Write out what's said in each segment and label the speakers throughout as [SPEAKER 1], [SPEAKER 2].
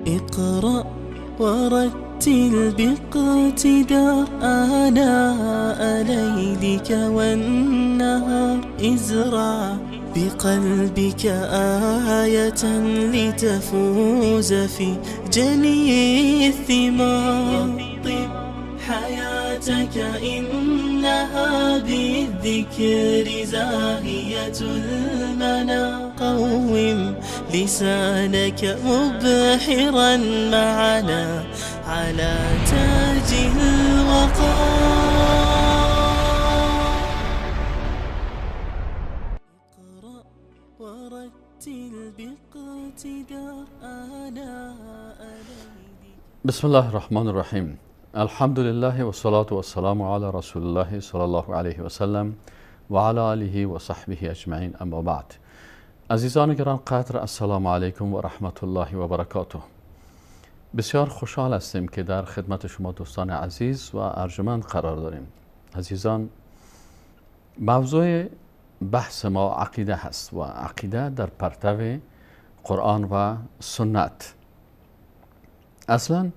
[SPEAKER 1] اقرأ ورتل باقتدار آناء ليلك والنهار، ازرع بقلبك آية لتفوز في جني الثمار. طب حياتك إنها بالذكر زاهية المنى، قوم لسانك مبحرا معنا على تاج الوقار. اقرأ ورتل باقتدار آناء ليلك.
[SPEAKER 2] بسم الله الرحمن الرحیم. الحمد لله و صلاة و السلام علی رسول الله صلی الله علیه و سلم و علی آله و صحبه اجمعین، اما بعد. عزیزان گران قدر، السلام علیکم و رحمت الله و برکاته. بسیار خوشحال هستیم که در خدمت شما دوستان عزیز و ارجمند قرار داریم. عزیزان، موضوع بحث ما عقیده هست و عقیده در پرتو قرآن و سنت. اصلا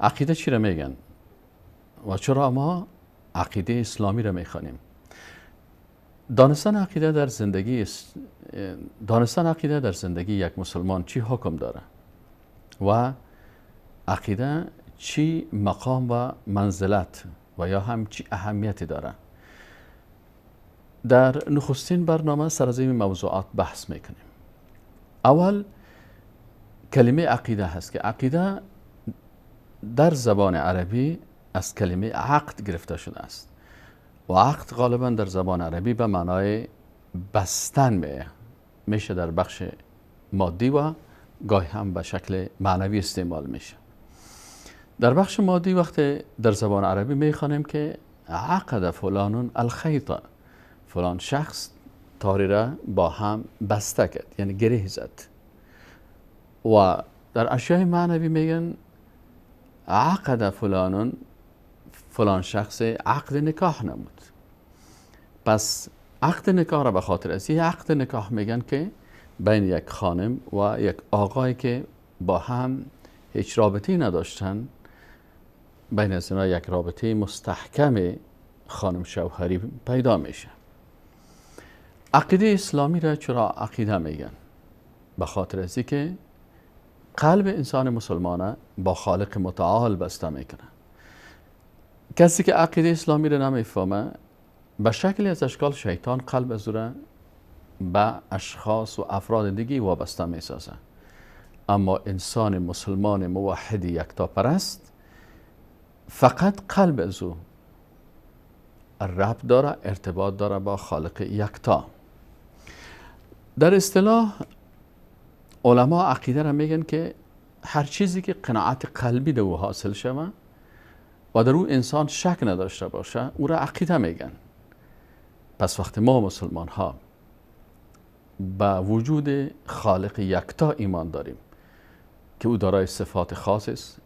[SPEAKER 2] عقیده چی را میگن و چرا ما عقیده اسلامی را میخوانیم؟ دانستن عقیده در زندگی یک مسلمان چی حکم داره و عقیده چی مقام و منزلت و یا هم چی اهمیتی داره؟ در نخستین برنامه سر از این موضوعات بحث میکنیم. اول کلمه عقیده هست که عقیده در زبان عربی از کلمه عقد گرفته شده است و عقد غالبا در زبان عربی به معنای بستن میشه در بخش مادی و گاهی هم به شکل معنوی استعمال میشه. در بخش مادی وقتی در زبان عربی میخوانیم که عقد فلان الخیط، فلان شخص تاری را با هم بسته کرد، یعنی گره زد. و در اشیاء معنوی میگن عقد فلان، فلان شخص عقد نکاح نمود. پس عقد نکاح را به خاطر از این عقد نکاح میگن که بین یک خانم و یک آقایی که با هم هیچ رابطه‌ای نداشتن، بین از اینا یک رابطه مستحکم خانم شوهری پیدا میشه. عقیده اسلامی را چرا عقیده میگن؟ به خاطر از که قلب انسان مسلمانه با خالق متعال بسته میکنه. کسی که عقیده اسلامی را نمیفهمه، به شکلی از اشکال شیطان قلب از او را به اشخاص و افراد دیگه وابسته میسازه. اما انسان مسلمان موحد یکتاپرست فقط قلب از او ربط داره، ارتباط داره با خالق یکتا. در اصطلاح علما عقیده را میگن که هر چیزی که قناعت قلبی در او حاصل شوه و در او انسان شک نداشته باشه، او را عقیده میگن. پس وقتی ما مسلمان ها به وجود خالق یکتا ایمان داریم که او دارای صفات خاص است،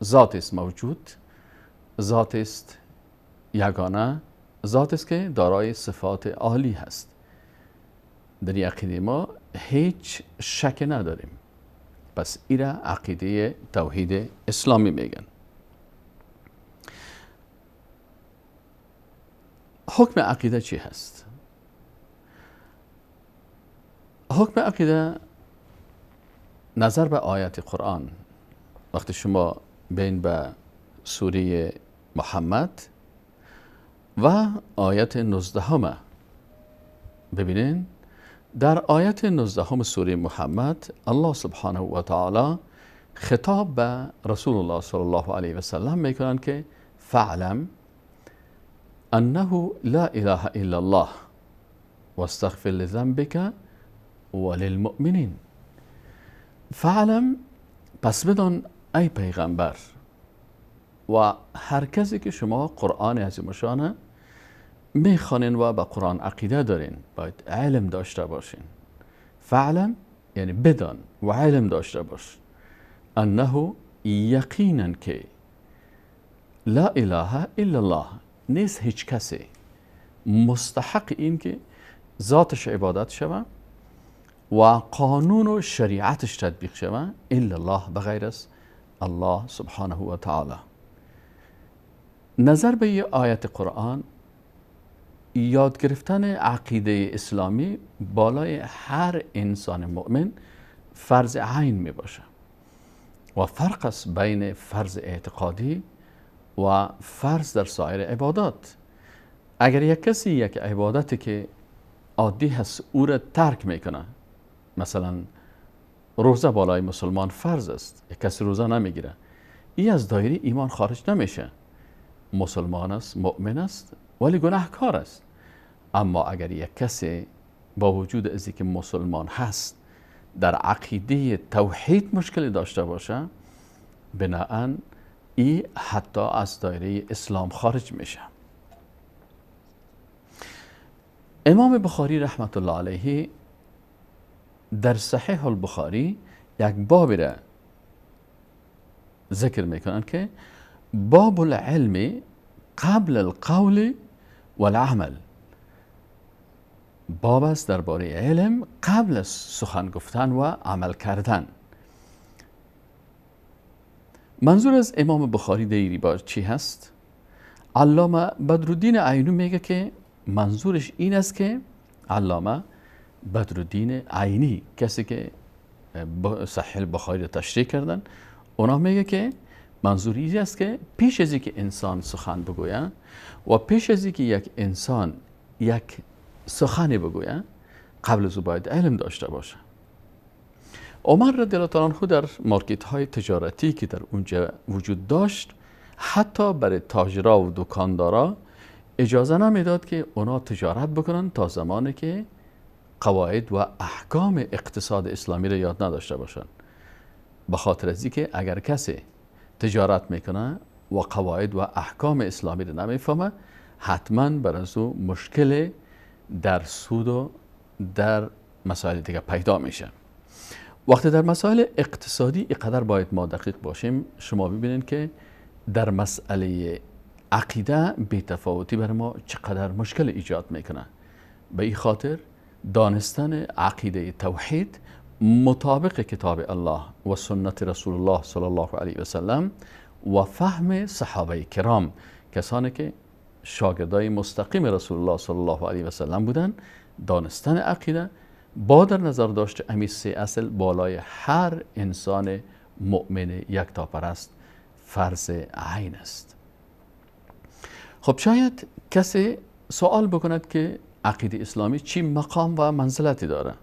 [SPEAKER 2] ذات است موجود، ذات است یگانه، ذات است که دارای صفات عالی هست، در این عقیده ما هیچ شک نداریم. پس ایره عقیده توحید اسلامی میگن. حکم عقیده چی هست؟ حکم عقیده نظر به آیت قرآن، وقتی شما بین به سوره محمد و آیت 19 ببینین، در آیت 19 سوره محمد الله سبحانه و تعالی خطاب به رسول الله صلی الله علیه و سلم میکنن که فعلم انه لا اله الا الله واستغفر لذنبك وللمؤمنین. فعلم، پس بدان ای پیغمبر و هر کسی که شما قرآن عظیم الشان میخوانین و به قرآن عقیده دارین، باید علم داشته باشین. فعلم یعنی بدان و علم داشته باش، انه یقینا که لا اله الا الله، نیست هیچ کسی مستحق این که ذاتش عبادت شوه و قانون و شریعتش تطبیق شود الا الله، بغیر از الله سبحانه و تعالی. نظر به یه آیت قرآن، یاد گرفتن عقیده اسلامی بالای هر انسان مؤمن فرض عین می باشه و فرق است بین فرض اعتقادی و فرض در سایر عبادات. اگر یک کسی یک عبادتی که عادی هست او را ترک میکنه، مثلا روزه بالای مسلمان فرض است، یک کسی روزه نمیگیره، ای از دایره ایمان خارج نمیشه، مسلمان است، مؤمن است، ولی گناهکار است. اما اگر یک کسی با وجود از اینکه مسلمان هست در عقیده توحید مشکلی داشته باشه، بناهن ای حتی از دایره اسلام خارج میشه. امام بخاری رحمت الله علیه در صحیح البخاری یک باب را ذکر میکنن که باب العلم قبل القول والعمل، باب است درباره علم قبل از سخن گفتن و عمل کردن. منظور از امام بخاری دیری با چی هست؟ علامه بدرالدین عینی میگه که منظورش این است که علامه بدرالدین عینی، کسی که صحیح بخاری را تشریح کردن، اونا میگه که منظور این است که پیش از اینکه انسان سخن بگوید و پیش از اینکه یک انسان یک سخنی بگوید، قبل از او باید علم داشته باشه. عمر رضی الله تعالی عنه در مارکت های تجارتی که در اونجا وجود داشت، حتی برای تاجرا و دکاندارا اجازه نمیداد که اونا تجارت بکنن تا زمانی که قواعد و احکام اقتصاد اسلامی را یاد نداشته باشن. به خاطر از اینکه اگر کسی تجارت میکنه و قواعد و احکام اسلامی را نمیفهمه، حتما بر از او مشکل در سود و در مسائل دیگه پیدا میشه. وقتی در مسائل اقتصادی اینقدر باید ما دقیق باشیم، شما ببینید که در مسئله عقیده بی‌تفاوتی بر ما چقدر مشکل ایجاد میکنه. به این خاطر دانستن عقیده توحید مطابق کتاب الله و سنت رسول الله صلی الله علیه و سلم و فهم صحابه کرام، کسانی که شاگردای مستقیم رسول الله صلی الله علیه و سلم بودن، دانستن عقیده با در نظر داشت امی سه اصل بالای هر انسان مؤمن یکتاپرست فرض عین است. خب شاید کسی سوال بکند که عقیده اسلامی چی مقام و منزلتی داره؟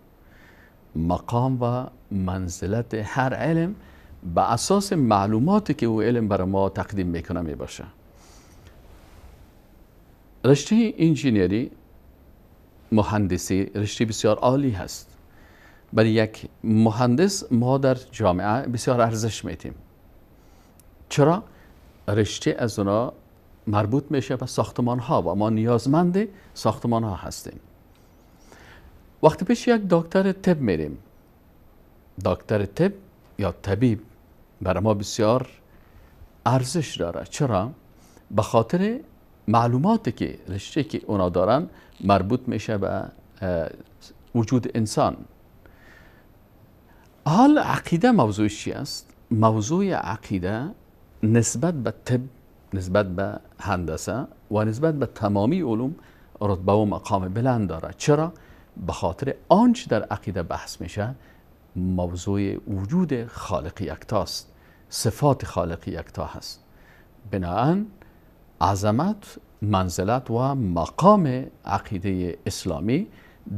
[SPEAKER 2] مقام و منزلت هر علم به اساس معلوماتی که او علم برای ما تقدیم میکنه میباشه. رشته انجینیری، مهندسی، رشته بسیار عالی هست. برای یک مهندس ما در جامعه بسیار ارزش میتیم. چرا؟ رشته از اونا مربوط میشه به ساختمان ها و ما نیازمند ساختمان ها هستیم. وقتی پیش یک دکتر طب میریم، دکتر طب یا طبیب برای ما بسیار ارزش داره. چرا؟ به خاطر معلوماتی که رشته که اونا دارن مربوط میشه به وجود انسان. حال عقیده موضوعش چی است؟ موضوع عقیده نسبت به طب، نسبت به هندسه و نسبت به تمامی علوم رتبه و مقام بلند داره. چرا؟ به خاطر آنچه در عقیده بحث میشه موضوع وجود خالق یکتاست، صفات خالق یکتا هست. بنابراین عظمت، منزلت و مقام عقیده اسلامی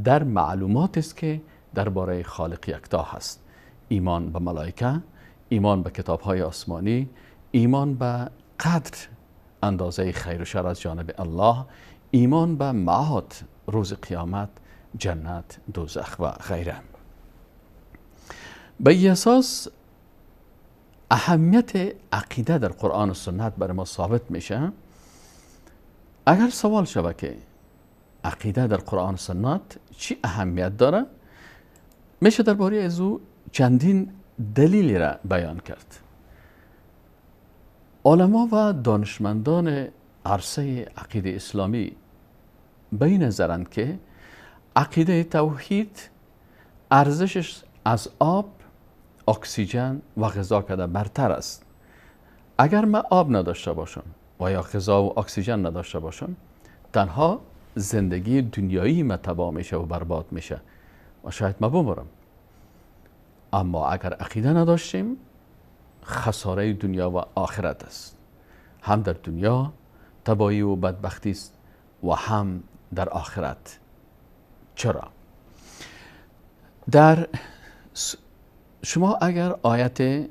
[SPEAKER 2] در معلومات است که درباره خالق یکتا هست. ایمان به ملائکه، ایمان به کتاب‌های آسمانی، ایمان به قدر اندازه خیر و شر از جانب الله، ایمان به معاد، روز قیامت، جنت، دوزخ و غیره. به این اساس اهمیت عقیده در قرآن و سنت برای ما ثابت میشه. اگر سوال شود که عقیده در قرآن و سنت چی اهمیت داره، میشه درباره از او چندین دلیل را بیان کرد. علما و دانشمندان عرصه عقیده اسلامی به این نظرند که عقیده توحید ارزشش از آب، اکسیژن و غذا کده برتر است. اگر من آب نداشته باشم و یا غذا و اکسیژن نداشته باشم، تنها زندگی دنیایی ما تباه میشه و برباد میشه و شاید ما بمرم. اما اگر عقیده نداشتیم، خساره دنیا و آخرت است. هم در دنیا تباهی و بدبختی است و هم در آخرت. چرا؟ در شما اگر آیت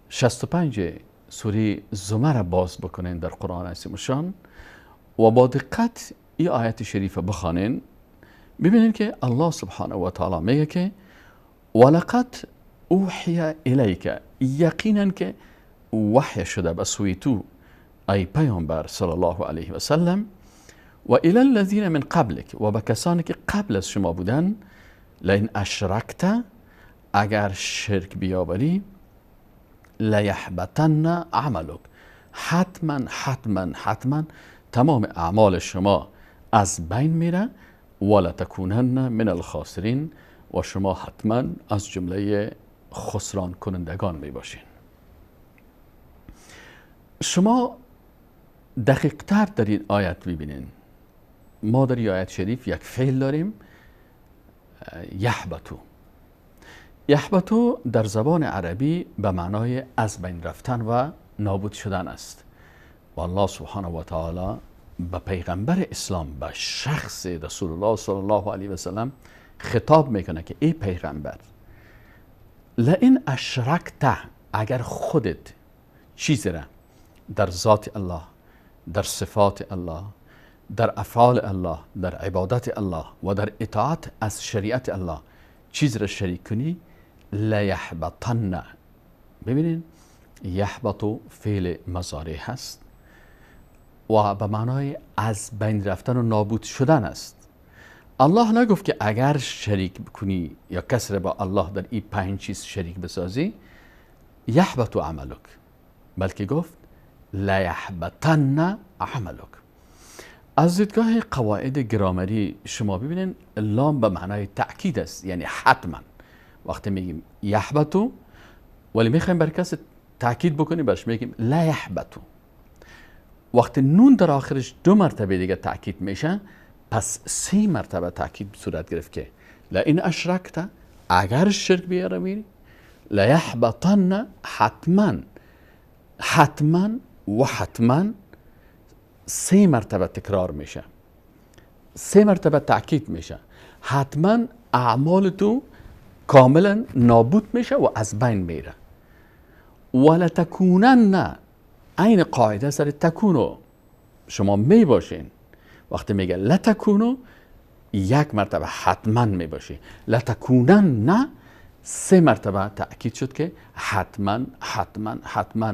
[SPEAKER 2] 65 سوره زمر باز بکنین در قرآن عظیم الشان و با دقت این آیت شریف بخوانین، ببینین که الله سبحانه و تعالی میگه که ولقد اوحی الیک، یقینا که وحی شده به سوی تو ای پیامبر صلی الله علیه و سلم، و الی الذین من قبلک، و به کسانی که قبل از شما بودن، لئن اشرکت، اگر شرک بیاوری، لیحبطن عملک، حتما حتما حتما تمام اعمال شما از بین میره، ولتکونن من الخاسرین، و شما حتما از جمله خسران کنندگان می باشین. شما دقیق تر در این آیت ببینین. ما در این آیت شریف یک فعل داریم، یحبطو. یحبطو در زبان عربی به معنای از بین رفتن و نابود شدن است. و الله سبحانه و تعالی به پیغمبر اسلام، به شخص رسول الله صلی الله علیه و سلم خطاب میکنه که ای پیغمبر، لئن اشرکت، اگر خودت چیزی را در ذات الله، در صفات الله، در افعال الله، در عبادت الله و در اطاعت از شریعت الله چیز را شریک کنی، لیحبطن. ببینین یحبط فعل مضارع هست و به معنای از بین رفتن و نابود شدن است. الله نگفت که اگر شریک بکنی یا کس را با الله در این 5 چیز شریک بسازی یحبط عملک، بلکه گفت لیحبطن عملک. از دیدگاه قواعد گرامری شما ببینین لام به معنای تأکید است، یعنی حتما. وقتی میگیم یحبطو ولی میخوایم بر کسی تأکید بکنیم، برش میگیم لا یحبطو. وقتی نون در آخرش 2 مرتبه دیگه تأکید میشه، پس 3 مرتبه تأکید صورت گرفت که لئن اشرکت، اگر شرک بیاری، لیحبطن، حتما حتما و حتما 3 مرتبه تکرار میشه، 3 مرتبه تأکید میشه، حتما اعمال تو کاملا نابود میشه و از بین میره. ولتکونن، عین قاعده سر تکونو شما می باشین. وقتی میگه لتکونو 1 مرتبه حتما می باشی، لتکونن 3 مرتبه تأکید شد که حتما حتما حتما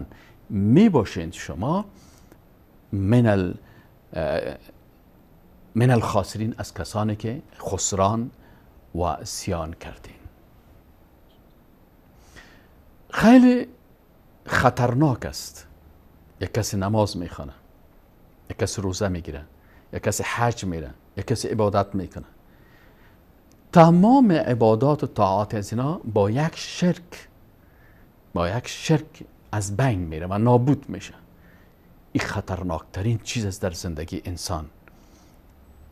[SPEAKER 2] می باشین شما من الخاسرین، از کسانی که خسران و سیان کردین. خیلی خطرناک است. یک کسی نماز میخوانه، یک کسی روزه میگیره، یک کسی حج میره، یک کسی عبادت میکنه. تمام عبادات و طاعات از اینا با یک شرک از بین میره و نابود میشه. این خطرناکترین چیز است در زندگی انسان،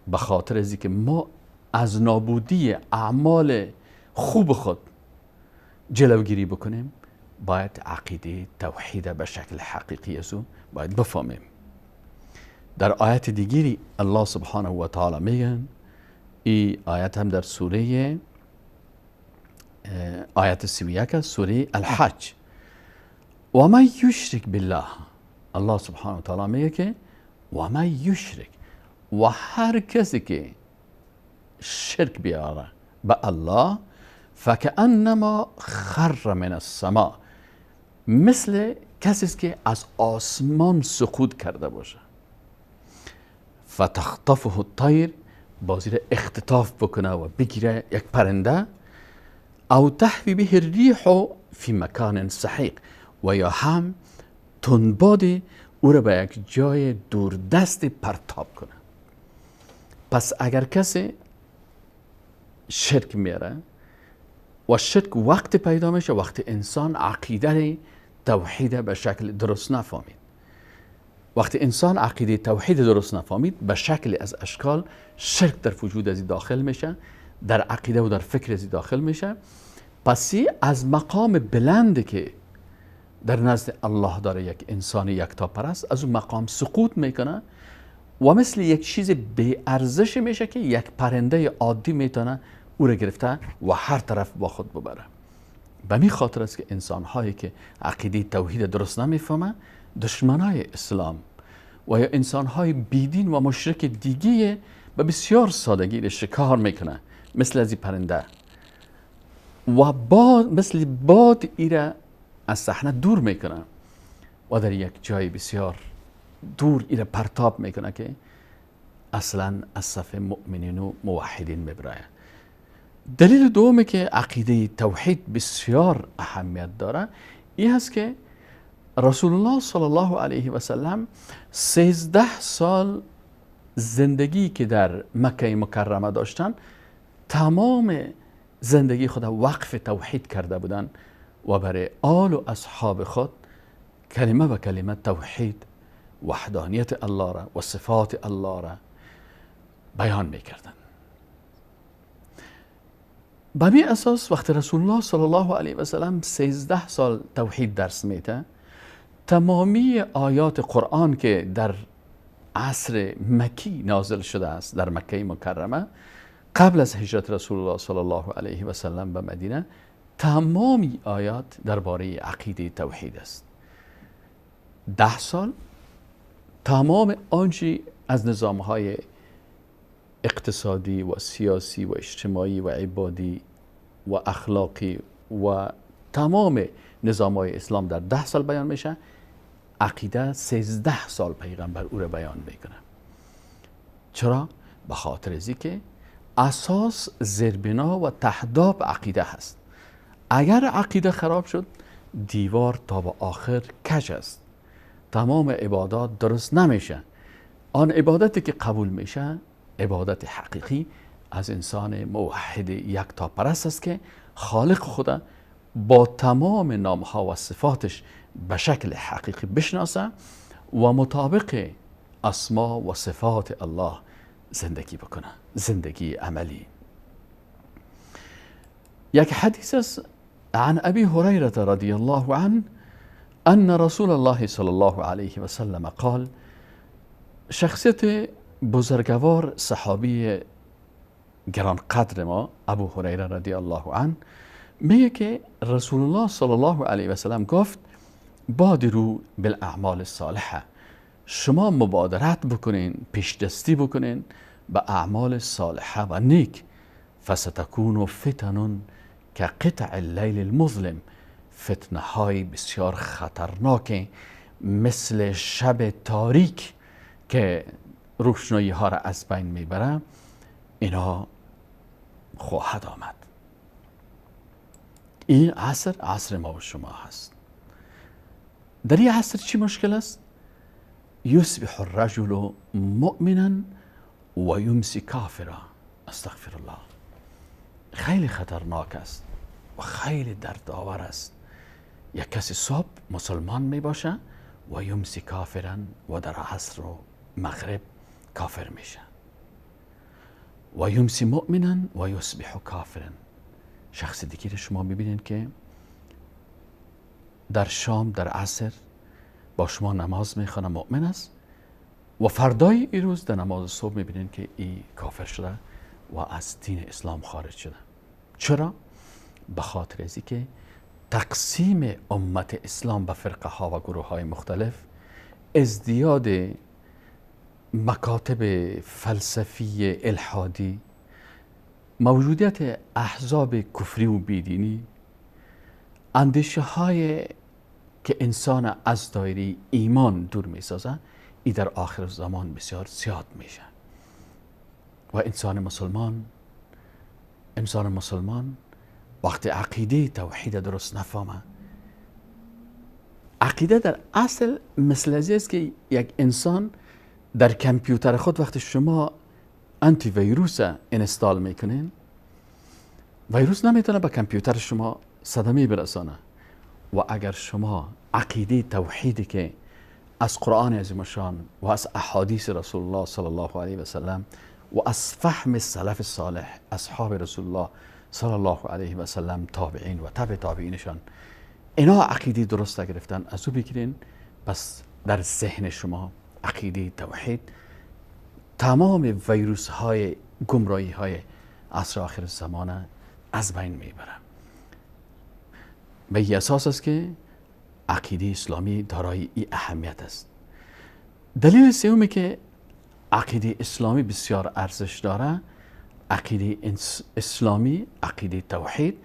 [SPEAKER 2] به خاطر از اینکه ما از نابودی اعمال خوب خود جلوگیری بکنیم، باید عقیده توحید به شکل حقیقی از او باید بفهمیم. در آیت دیگری الله سبحانه و تعالی میگن، این آیت هم در سوره آیت 31 سوره الحج، و من یشرک بالله، الله سبحانه و تعالی میگه که و من یشرک، و هر کسی که شرک بیاره به الله، فکأنما خر من السماء، مثل کسی است که از آسمان سقوط کرده باشه، فتخطفه الطیر، بازی را اختطاف بکنه و بگیره یک پرنده، او تحوی به الریح فی مکان سحیق، و یا هم تندباد او را به یک جای دوردست پرتاب کنه. پس اگر کسی شرک میاره و شرک وقت پیدا میشه وقتی انسان عقیده توحید به شکل درست نفهمید. وقتی انسان عقیده توحید درست نفهمید، به شکل از اشکال شرک در وجود ازی داخل میشه، در عقیده و در فکر ازی داخل میشه. پس از مقام بلند که در نزد الله داره یک انسان یکتاپرست، از اون مقام سقوط میکنه و مثل یک چیز بی ارزش میشه که یک پرنده عادی میتونه او را گرفته و هر طرف با خود ببره. به می خاطر است که انسان هایی که عقیده توحید درست نمیفهمه، دشمنای اسلام و یا انسان های بیدین و مشرک دیگه به بسیار سادگی شکار میکنه، مثل از این پرنده و باد، مثل باد ایره از صحنه دور میکنه و در یک جای بسیار دور ایره پرتاب میکنه که اصلا از صف مؤمنین و موحدین میبرایه. دلیل دومی که عقیده توحید بسیار اهمیت داره این هست که رسول الله صلی الله علیه و سلم 13 سال زندگی که در مکه مکرمه داشتن، تمام زندگی خود وقف توحید کرده بودن و برای آل و اصحاب خود کلمه به کلمه توحید، وحدانیت الله را و صفات الله را بیان میکردن. به می اساس وقتی رسول الله صلی الله علیه و سلم 13 سال توحید درس میده، تمامی آیات قرآن که در عصر مکی نازل شده است، در مکه مکرمه قبل از هجرت رسول الله صلی الله علیه و سلم به مدینه، تمامی آیات درباره عقیده توحید است. 10 سال تمام آنچه از نظامهای اقتصادی و سیاسی و اجتماعی و عبادی و اخلاقی و تمام نظامهای اسلام در 10 سال بیان میشه، عقیده 13 سال پیغمبر او را بیان میکنه. چرا؟ به خاطر ازی که اساس، زیربنا و تهداب عقیده هست. اگر عقیده خراب شد، دیوار تا به آخر کج است، تمام عبادات درست نمیشه. آن عبادتی که قبول میشه عبادت حقیقی از انسان موحد یکتاپرست است که خالق خدا با تمام نامها و صفاتش به شکل حقیقی بشناسه و مطابق اسما و صفات الله زندگی بکنه، زندگی عملی. یک حدیث است عن ابی هریره رضی الله عنه ان رسول الله صلی الله علیه و سلم قال. شخصیت بزرگوار صحابی گرانقدر ما ابو هریره رضی الله عنه میگه که رسول الله صلی الله علیه و سلم گفت بادروا بالاعمال الصالحه، شما مبادرت بکنین، پیش دستی بکنین به اعمال صالحه و نیک. فستکون فتن که قطع اللیل المظلم، فتنه های بسیار خطرناک مثل شب تاریک که روشنایی ها را از بین میبره، اینا خواهد آمد. این عصر عصر ما و شما هست. در این عصر چی مشکل است؟ یصبح الرجل مؤمنا و یمسی کافرا، استغفر الله. خیلی خطرناک است و خیلی دردآور است. یک کسی صبح مسلمان می باشه و یمسی کافرا و در عصر و مغرب کافر میشه، و یمسی مؤمنا و یصبح کافرا. شخص دیگه شما میبینید که در شام در عصر با شما نماز میخوانه، مؤمن است، و فردای ای روز در نماز صبح میبینید که ای کافر شده و از دین اسلام خارج شده. چرا؟ به خاطر ازی که تقسیم امت اسلام به فرقه ها و گروه های مختلف، ازدیاد مکاتب فلسفی الحادی، موجودیت احزاب کفری و بیدینی، اندیشه های که انسان از دایره ایمان دور می سازه، ای در آخر زمان بسیار زیاد میشه. و انسان مسلمان وقتی عقیده توحید درست نفهمه، عقیده در اصل مثل از است که یک انسان در کامپیوتر خود وقتی شما anti virus install میکنین، ویروس نمیتونه به کامپیوتر شما صدمه برسانه. و اگر شما عقیده توحیدی که از قرآن عظیم الشان و از احادیث رسول الله صلی الله علیه و سلم و از فهم سلف صالح اصحاب رسول الله صلی الله علیه و سلم، تابعین و تبع تابعینشان، اینا عقیده درست گرفتن، از او بگیرین، پس در ذهن شما عقیده توحید تمام ویروس های گمراهی های عصر آخر زمان از بین میبره. به این اساس است که عقیده اسلامی دارای این اهمیت است. دلیل سومی که عقیده اسلامی بسیار ارزش داره، عقیده اسلامی، عقیده توحید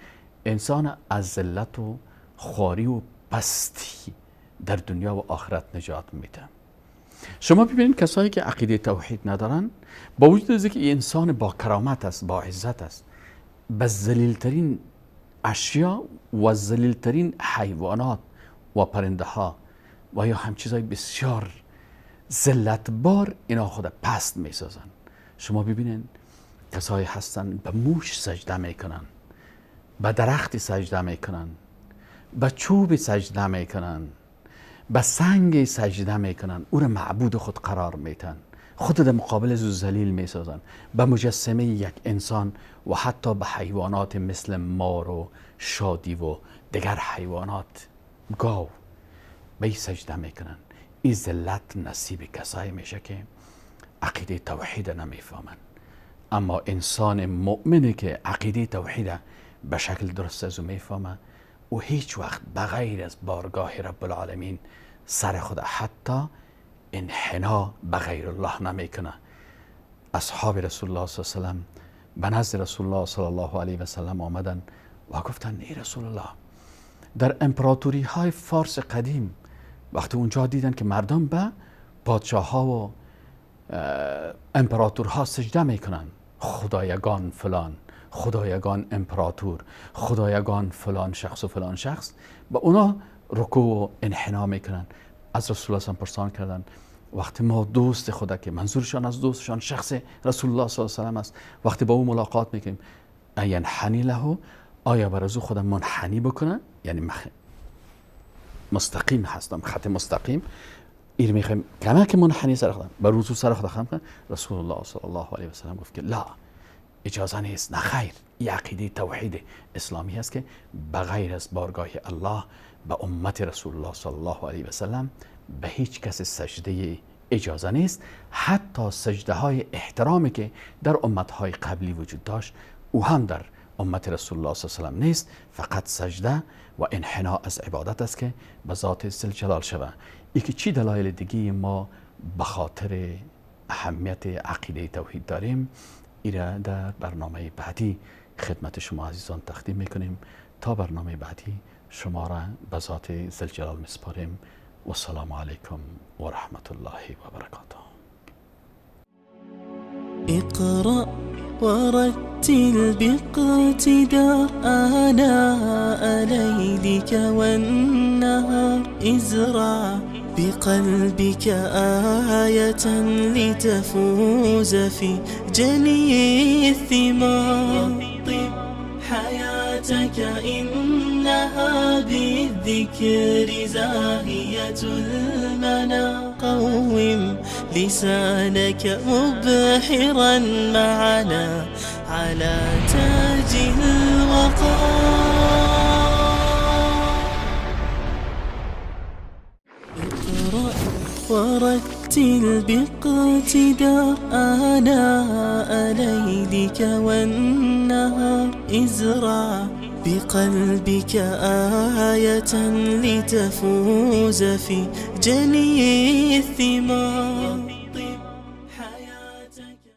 [SPEAKER 2] انسان از ذلت و خواری و پستی در دنیا و آخرت نجات میده. شما ببینید کسایی که عقیده توحید ندارن، با وجود از اینکه انسان با کرامت است، با عزت است، به ذلیلترین اشیا و ذلیلترین حیوانات و پرنده ها و یا هم چیزهای بسیار ذلتبار اینا خود پست میسازن. شما ببینید کسایی هستن به موش سجده میکنن، به درخت سجده میکنن، به چوب سجده میکنن، به سنگ سجده میکنن، او را معبود خود قرار میتن، خود در مقابل از او ذلیل میسازن، به مجسمه یک انسان و حتی به حیوانات مثل مار و شادی و دیگر حیوانات، گاو، به سجده میکنن. این ذلت نصیب کسایی میشه که عقیده توحید نمیفهمن. اما انسان مؤمنی که عقیده توحید به شکل درست از او میفهمه، او هیچ وقت بغیر از بارگاه رب العالمین سر خود حتی انحنا بغیر الله نمیکنه. اصحاب رسول الله صلی الله علیه و سلم به نزد رسول الله صلی الله علیه و سلم آمدن و گفتن ای رسول الله، در امپراتوری های فارس قدیم وقتی اونجا دیدن که مردم به پادشاه ها و امپراتورها سجده میکنن، خدایگان فلان، خدایگان امپراتور، خدایگان فلان شخص و فلان شخص، به اونا رکوع و انحنا میکنن. از رسول الله پرسان کردن وقتی ما دوست خدا که منظورشان از دوستشان شخص رسول الله صلی الله علیه و سلم است، وقتی با او ملاقات میکنیم اینحنی له، آیا بر از او خودم منحنی بکنه؟ یعنی مستقیم هستم، خط مستقیم ایر میخوایم کما که منحنی سر خودم بر روزو سر خودم خم کنم. رسول الله صلی الله علیه و سلم گفت که لا، اجازه نیست، نه خیر. این عقیده توحید اسلامی است که بغیر از بارگاه الله به امت رسول الله صلی الله علیه و سلم به هیچ کس سجده اجازه نیست، حتی سجده های احترامی که در امت های قبلی وجود داشت او هم در امت رسول الله صلی الله علیه و سلم نیست. فقط سجده و انحنا از عبادت است که به ذات ذوالجلال شود. ای که چی دلایل دیگه ما به خاطر اهمیت عقیده توحید داریم، ایره در برنامه بعدی خدمت شما عزیزان تقدیم میکنیم. تا برنامه بعدی شما را به ذات ذوالجلال میسپاریم. و السلام علیکم و رحمت الله و برکاته.
[SPEAKER 1] اقرأ ورتل باقتدار آناء ليلك والنهار، ازرع بقلبك آية لتفوز في جني الثمار، رطب حياتك إنها بالذكر زاهية المنى، قوم لسانك مبحرا معنا على تاج الوقار. اقرأ ورتل باقتدار آناء ليلك والنهار، ازرع بقلبك آية لتفوز في جني الثمار.